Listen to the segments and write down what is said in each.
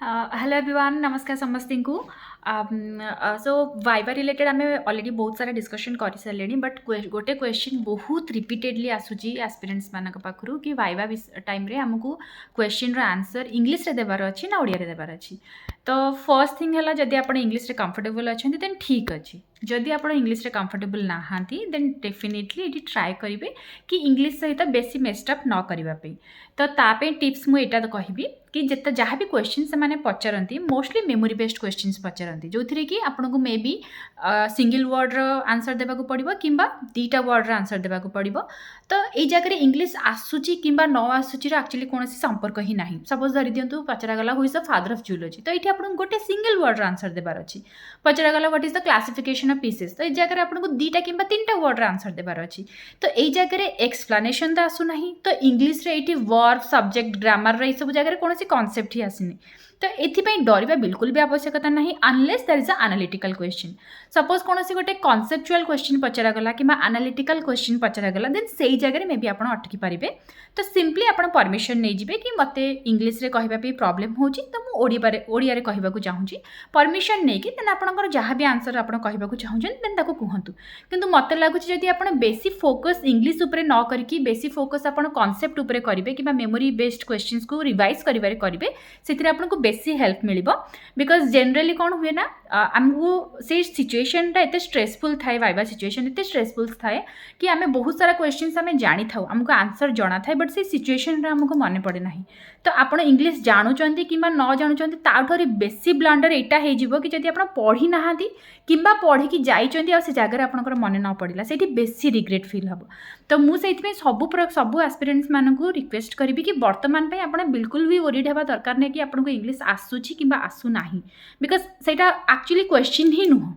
Hello everyone, ନମସ୍କାର ସମସ୍ତଙ୍କୁ। Show ଭାଇବା related ଆମେ ଅଲରେଡ଼ି ବହୁତ ସାରା ଡିସ୍କସନ୍ କରିସାରିଲେଣି, ବଟ୍ ଗୋଟେ କ୍ୱେଶ୍ଚିନ୍ ବହୁତ ରିପିଟେଡ଼ଲି ଆସୁଛି ଆସ୍ପିରେଣ୍ଟସ୍ ମାନଙ୍କ ପାଖରୁ କି ଭାଇବା ଟାଇମ୍ରେ ଆମକୁ କ୍ୱେଶ୍ଚିନ୍ର ଆନ୍ସର୍ ଇଂଲିଶରେ ଦେବାର ଅଛି ନା ଓଡ଼ିଆରେ ଦେବାର ଅଛି। ତ ଫର୍ଷ୍ଟ ଥିଙ୍ଗ ହେଲା, ଯଦି ଆପଣ ଇଂଲିଶରେ କମ୍ଫର୍ଟେବଲ୍ ଅଛନ୍ତି, ଦେନ୍ ଠିକ୍ ଅଛି। ଯଦି ଆପଣ ଇଂଲିଶରେ କମ୍ଫର୍ଟେବଲ୍ ନାହାନ୍ତି, ଦେନ୍ ଡେଫିନେଟଲି ଏଠି ଟ୍ରାଏ କରିବେ କି ଇଂଲିଶ ସହିତ ବେଶୀ ମେସ୍ଡଅପ୍ ନ କରିବା ପାଇଁ। ତ ତା ପାଇଁ ଟିପ୍ସ ମୁଁ ଏଇଟା କହିବି କି ଯେତେ ଯାହା ବି କ୍ୱେଶ୍ଚିନ୍ ସେମାନେ ପଚାରନ୍ତି, ମୋଷ୍ଟଲି ମେମୋରି ବେସ୍ଡ କ୍ୱେଶ୍ଚିନ୍ସ ପଚାରନ୍ତି, ଯେଉଁଥିରେ କି ଆପଣଙ୍କୁ ମେ ବି ସିଙ୍ଗଲ୍ ୱାର୍ଡ଼ର ଆନ୍ସର୍ ଦେବାକୁ ପଡ଼ିବ କିମ୍ବା ଦୁଇଟା ୱାର୍ଡ଼ର ଆନ୍ସର୍ ଦେବାକୁ ପଡ଼ିବ। ତ ଏଇ ଜାଗାରେ ଇଂଲିଶ ଆସୁଛି କିମ୍ବା ନ ଆସୁଚିର ଆକ୍ଚୁଆଲି କୌଣସି ସମ୍ପର୍କ ହିଁ ନାହିଁ। ସପୋଜ୍ ଧରି ଦିଅନ୍ତୁ, ପଚରାଗଲା, "Who is the father of zoology?" ତ ଏଇଠି ଆପଣଙ୍କୁ ଗୋଟେ ସିଙ୍ଗଲ୍ ୱାର୍ଡ଼ର ଆନ୍ସର୍ ଦେବାର ଅଛି। ପଚରାଗଲା, "What is the classification of pisces?" ତ ଏଇ ଜାଗାରେ ଆପଣଙ୍କୁ ଦୁଇଟା କିମ୍ବା ତିନିଟା ୱାର୍ଡ଼ର ଆନ୍ସର୍ ଦେବାର ଅଛି। ତ ଏଇ ଜାଗାରେ ଏକ୍ସପ୍ଲାନେସନ୍ ତ ଆସୁନାହିଁ। ତ ଇଂଲିଶରେ ଏଇଠି ଭର୍ବ, ସବଜେକ୍ଟ, ଗ୍ରାମାରର ଏଇସବୁ ଜାଗାରେ କୌଣସି କନସେପ୍ଟ ହିଁ ଆସିନି। ତ ଏଥିପାଇଁ ଡରିବା ବିଲକୁଲ ବି ଆବଶ୍ୟକତା ନାହିଁ, unless there is a analytical question. Suppose କୌଣସି ଗୋଟେ କନସେପଚୁଆଲ୍ କ୍ୱେଶ୍ଚିନ୍ ପଚରାଗଲା କିମ୍ବା ଆନାଲିଟିକାଲ୍ କ୍ୱେଶ୍ଚିନ୍ ପଚରାଗଲା, ଦେନ୍ ସେଇ ଜାଗାରେ ମେ ବି ଆପଣ ଅଟକି ପାରିବେ। ତ ସିମ୍ପଲି ଆପଣ ପରମିସନ୍ ନେଇଯିବେ କି ମୋତେ ଇଂଲିଶରେ କହିବା ପାଇଁ ପ୍ରୋବ୍ଲେମ୍ ହେଉଛି, ତ ମୁଁ ଓଡ଼ିଆରେ କହିବାକୁ ଚାହୁଁଛି। ପରମିସନ୍ ନେଇକି ଦେନ୍ ଆପଣଙ୍କର ଯାହା ବି ଆନ୍ସର୍ ଆପଣ କହିବାକୁ ଚାହୁଁଛନ୍ତି, ଦେନ୍ ତାକୁ କୁହନ୍ତୁ। କିନ୍ତୁ ମୋତେ ଲାଗୁଛି, ଯଦି ଆପଣ ବେଶୀ ଫୋକସ୍ ଇଂଲିଶ ଉପରେ ନ କରିକି ବେଶୀ ଫୋକସ୍ ଆପଣ କନସେପ୍ଟ ଉପରେ କରିବେ କିମ୍ବା ମେମୋରି ବେସ୍ଡ କ୍ୱେଶ୍ଚିନ୍ସକୁ ରିଭାଇଜ୍ କରିବାରେ କରିବେ, ସେଥିରେ ଆପଣଙ୍କୁ ବେଶୀ ହେଲ୍ପ ମିଳିବ। Because generally କ'ଣ ହୁଏ ନା, ଆମକୁ ସେଇ ସିଚୁଏସନ୍ଟା ଏତେ ଷ୍ଟ୍ରେସଫୁଲ୍ ଥାଏ, ଭାଇବା ସିଚୁଏସନ୍ ଏତେ ଷ୍ଟ୍ରେସଫୁଲ୍ ଥାଏ କି ଆମେ ବହୁତ ସାରା କ୍ୱେଶ୍ଚିନ୍ସ ଆମେ ଜାଣିଥାଉ, ଆମକୁ ଆନ୍ସର୍ ଜଣାଥାଏ, ବଟ୍ ସେଇ ସିଚୁଏସନ୍ରେ ଆମକୁ ମନେ ପଡ଼େ ନାହିଁ। ତ ଆପଣ ଇଂଲିଶ ଜାଣୁଛନ୍ତି କିମ୍ବା ନ ଜାଣୁଛନ୍ତି, ତାଠୁ ଆହୁରି ବେଶୀ ବ୍ଲଣ୍ଡର ଏଇଟା ହେଇଯିବ କି ଯଦି ଆପଣ ପଢ଼ି ନାହାନ୍ତି କିମ୍ବା ପଢ଼ିକି ଯାଇଛନ୍ତି ଆଉ ସେ ଜାଗାରେ ଆପଣଙ୍କର ମନେ ନ ପଡ଼ିଲା, ସେଇଠି ବେଶୀ ରିଗ୍ରେଟ୍ ଫିଲ୍ ହେବ। ତ ମୁଁ ସେଇଥିପାଇଁ ସବୁ ଆସ୍ପିରେଣ୍ଟସ୍ ମାନଙ୍କୁ ରିକ୍ୱେଷ୍ଟ କରିବି କି ବର୍ତ୍ତମାନ ପାଇଁ ଆପଣ ବିଲକୁଲ ବି ୱରିଡ୍ ହେବା ଦରକାର ନାହିଁ କି ଆପଣଙ୍କୁ ଇଂଲିଶ ଆସୁଛି କିମ୍ବା ଆସୁନାହିଁ, because ସେଇଟା ଆକ୍ଚୁଆଲି କ୍ୱେଶ୍ଚିନ୍ ହିଁ ନୁହଁ।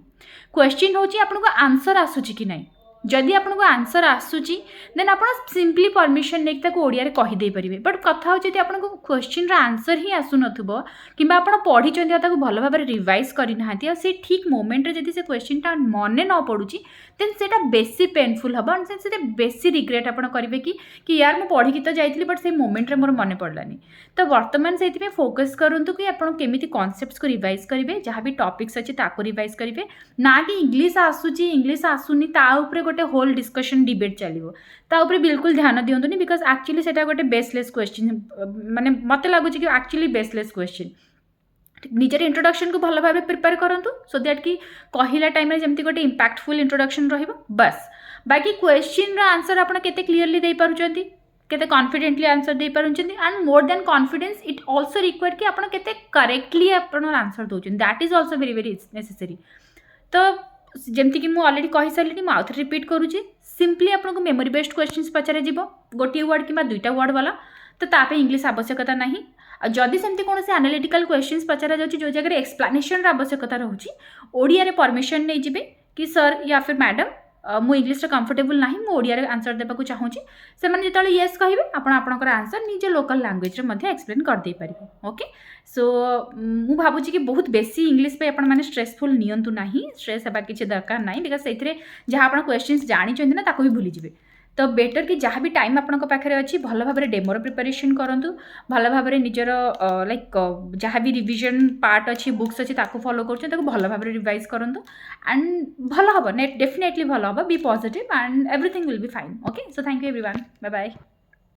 କ୍ୱେଶ୍ଚିନ୍ ହେଉଛି ଆପଣଙ୍କୁ ଆନ୍ସର୍ ଆସୁଛି କି ନାହିଁ। ଯଦି ଆପଣଙ୍କୁ ଆନ୍ସର୍ ଆସୁଛି, ଦେନ୍ ଆପଣ ସିମ୍ପଲି ପରମିସନ୍ ନେଇକି ତାକୁ ଓଡ଼ିଆରେ କହିଦେଇପାରିବେ। ବଟ୍ କଥା ହେଉଛି, ଯଦି ଆପଣଙ୍କୁ କ୍ୱେଶ୍ଚିନ୍ର ଆନ୍ସର୍ ହିଁ ଆସୁନଥିବ କିମ୍ବା ଆପଣ ପଢ଼ିଛନ୍ତି ଆଉ ତାକୁ ଭଲ ଭାବରେ ରିଭାଇଜ୍ କରିନାହାନ୍ତି, ଆଉ ସେ ଠିକ୍ ମୋମେଣ୍ଟରେ ଯଦି ସେ କ୍ୱେଶ୍ଚିନ୍ଟା ମନେ ନ ପଡ଼ୁଛି, ଦେନ୍ ସେଇଟା ବେଶୀ ପେନଫୁଲ୍ ହେବ ଆଣ୍ଡ ସେଇଟା ବେଶୀ ରିଗ୍ରେଟ୍ ଆପଣ କରିବେ କି ୟାର, ମୁଁ ପଢ଼ିକି ତ ଯାଇଥିଲି, ବଟ୍ ସେଇ ମୋମେଣ୍ଟରେ ମୋର ମନେ ପଡ଼ିଲାନି। ତ ବର୍ତ୍ତମାନ ସେଇଥିପାଇଁ ଫୋକସ୍ କରନ୍ତୁ କି ଆପଣ କେମିତି କନସେପ୍ଟସକୁ ରିଭାଇଜ୍ କରିବେ, ଯାହା ବି ଟପିକ୍ସ ଅଛି ତାକୁ ରିଭାଇଜ୍ କରିବେ, ନା କି ଇଂଲିଶ ଆସୁଛି, ଇଂଲିଶ ଆସୁନି, ତା ଉପରେ ଗୋଟେ ହୋଲ୍ ଡିସ୍କସନ୍, ଡିବେଟ୍ ଚାଲିବ। ତା ଉପରେ ବିଲକୁଲ ଧ୍ୟାନ ଦିଅନ୍ତୁନି, because actually ସେଇଟା ଗୋଟେ ବେସଲେସ୍ କ୍ୱେଶ୍ଚିନ୍। ମାନେ ମୋତେ ଲାଗୁଛି କି ଆକ୍ଚୁଆଲି ବେସଲେସ୍ କ୍ୱେଶ୍ଚିନ୍। ନିଜର ଇଣ୍ଟ୍ରୋଡକ୍ସନ୍କୁ ଭଲ ଭାବେ ପ୍ରିପେୟାର କରନ୍ତୁ, ସୋ that କି କହିଲା ଟାଇମ୍ରେ ଯେମିତି ଗୋଟେ ଇମ୍ପାକ୍ଟଫୁଲ୍ ଇଣ୍ଟ୍ରୋଡକ୍ସନ୍ ରହିବ, ବାସ୍। ବାକି କ୍ୱେଶ୍ଚିନ୍ର ଆନ୍ସର୍ ଆପଣ କେତେ କ୍ଲିୟରଲି ଦେଇପାରୁଛନ୍ତି, କେତେ କନଫିଡେଣ୍ଟଲି ଆନ୍ସର୍ ଦେଇପାରୁଛନ୍ତି, and more than confidence, it also required କି ଆପଣ କେତେ କରେକ୍ଟଲି ଆପଣ ଆନ୍ସର୍ ଦେଉଛନ୍ତି। That is also very, very necessary. ତ ଯେମିତିକି ମୁଁ ଅଲରେଡ଼ି କହିସାରିଲିଣି, ମୁଁ ଆଉଥରେ ରିପିଟ୍ କରୁଛି, ସିମ୍ପଲି ଆପଣଙ୍କୁ ମେମୋରି ବେସ୍ଡ କ୍ୱେଶ୍ଚିନ୍ସ ପଚରାଯିବ, ଗୋଟିଏ ୱାର୍ଡ଼ କିମ୍ବା ଦୁଇଟା ୱାର୍ଡ଼ ବାଲା। ତ ତା ପାଇଁ ଇଂଲିଶ ଆବଶ୍ୟକତା ନାହିଁ। ଆଉ ଯଦି ସେମିତି କୌଣସି ଆନାଲିଟିକାଲ୍ କ୍ୱେଶ୍ଚିନ୍ସ ପଚରାଯାଉଛି, ଯେଉଁ ଜାଗାରେ ଏକ୍ସପ୍ଲାନେସନ୍ର ଆବଶ୍ୟକତା ରହୁଛି, ଓଡ଼ିଆରେ ପରମିସନ୍ ନେଇଯିବେ କି ସାର୍ ୟା ଫିର୍ ମ୍ୟାଡ଼ାମ୍, ମୁଁ ଇଂଲିଶରେ କମ୍ଫର୍ଟେବୁଲ୍ ନାହିଁ, ମୁଁ ଓଡ଼ିଆରେ ଆନ୍ସର୍ ଦେବାକୁ ଚାହୁଁଛି। ସେମାନେ ଯେତେବେଳେ ୟେସ୍ କହିବେ, ଆପଣ ଆପଣଙ୍କର ଆନ୍ସର୍ ନିଜ ଲୋକାଲ୍ ଲାଙ୍ଗୁଏଜ୍ରେ ମଧ୍ୟ ଏକ୍ସପ୍ଲେନ୍ କରିଦେଇପାରିବେ। ଓକେ, ସୋ ମୁଁ ଭାବୁଛି କି ବହୁତ ବେଶୀ ଇଂଲିଶ ପାଇଁ ଆପଣମାନେ ଷ୍ଟ୍ରେସଫୁଲ୍ ନିଅନ୍ତୁ ନାହିଁ। ଷ୍ଟ୍ରେସ୍ ହେବା କିଛି ଦରକାର ନାହିଁ, because ସେଇଥିରେ ଯାହା ଆପଣ କ୍ୱେଶ୍ଚିନ୍ସ ଜାଣିଛନ୍ତି ନା, ତାକୁ ବି ଭୁଲିଯିବେ। ତ ବେଟର୍ କି ଯାହା ବି ଟାଇମ୍ ଆପଣଙ୍କ ପାଖରେ ଅଛି, ଭଲ ଭାବରେ ଡେମୋର ପ୍ରିପାରେସନ୍ କରନ୍ତୁ, ଭଲ ଭାବରେ ନିଜର ଲାଇକ୍ ଯାହା ବି ରିଭିଜନ୍ ପାର୍ଟ ଅଛି, ବୁକ୍ସ ଅଛି, ତାକୁ ଫଲୋ କରୁଛନ୍ତି, ତାକୁ ଭଲ ଭାବରେ ରିଭାଇଜ୍ କରନ୍ତୁ ଆଣ୍ଡ ଭଲ ହେବ, ନେଟ୍ ଡେଫିନେଟଲି ଭଲ ହେବ। Be positive and everything will be fine. Okay, so thank you, everyone. Bye bye.